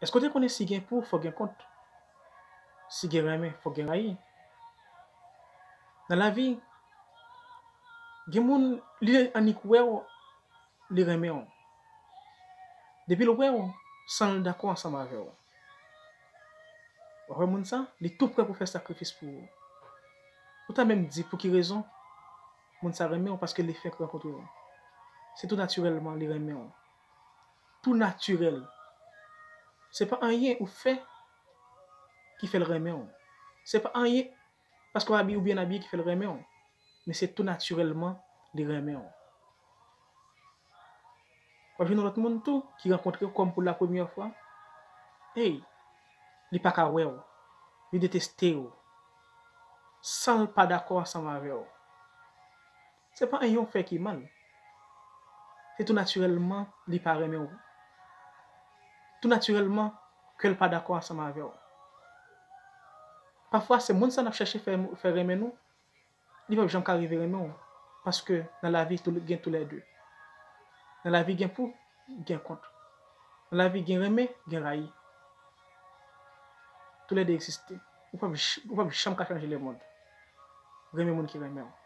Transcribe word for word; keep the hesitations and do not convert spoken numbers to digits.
Èske w te konnen si gen pou, fòk gen kont? Si gen renmen, fòk gen rayi? Nan lavi, gen moun, li annik wè w, li renmen w. Depi l wè w, san l dakò ansanm avè w. W ap wè moun sa, li tou prè pou fè sakrifis pou ou. Ou ta menm di pou ki rezon moun sa renmen w, paske li fenk rankontre w. Se tou natirèlman li renmen w. Tou natirèl. Se pa anyen ou fè ki fè l renmen w. Se pa anyen paske w abiye ou byen abiye ki fè l renmen w. Men se tou natirèlman li renmen w. W ap jwenn yon lòt moun tou ki rankontre w kòm pou la premyè fwa. Ey, li pa ka wè w. Li deteste w. San l pa dakò ansanm avè w. Se pa anyen w fè ki mal. Se tou natirèlman li pa renmen w. Tou natirèlman kè l pa dakò ansanm avè w. Pafwa, se moun sa n ap chèche fè, fè renmen nou, li p ap janm ka rive renmen w. Paske nan lavi, tou, gen toulède. Nan lavi, gen pou, gen kont. Nan lavi, gen renmen, gen rayi. Toulède egziste. Ou p ap j-, ou p ap janm ka chanje lemonn. Renmen moun ki renmen w.